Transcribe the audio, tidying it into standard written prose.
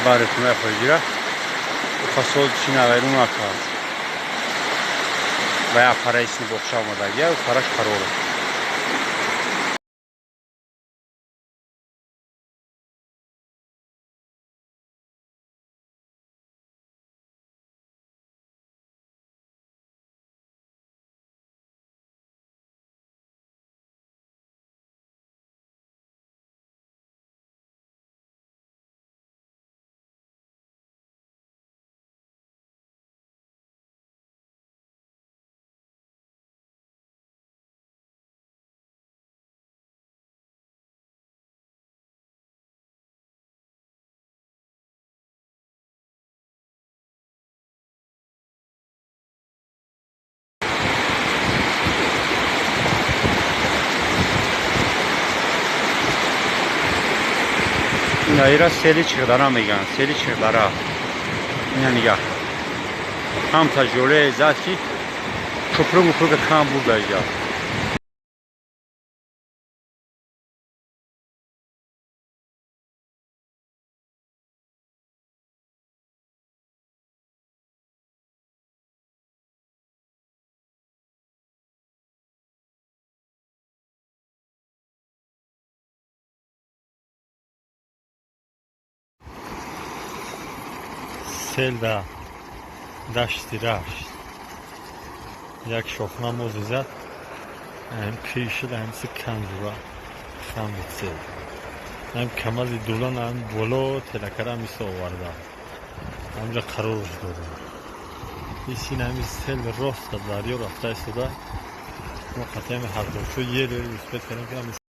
Бари хонаи хориҷира фасод чӣ навайрон накард. Ба як параи сини боғча омадагия, параш қарор. Ира сели Чиғдара мегӯянд, сели Чиғдара. Ина нигаҳ, ҳамта ҷоле зад, ки кӯпру мупруга кам бурда иҷа. Сел да дашти Рашт як шохна мози зад, ҳам пир шуд, ҳамси канзура хамид сел, ҳам камази дулан, ҳам боло телакара ҳамисо оварда, ҳамҷа қарорш додам. Исин ҳами сел рост дарё рафта истода. Мо қатъи ҳами ҳардошу еле успеть кардем, ки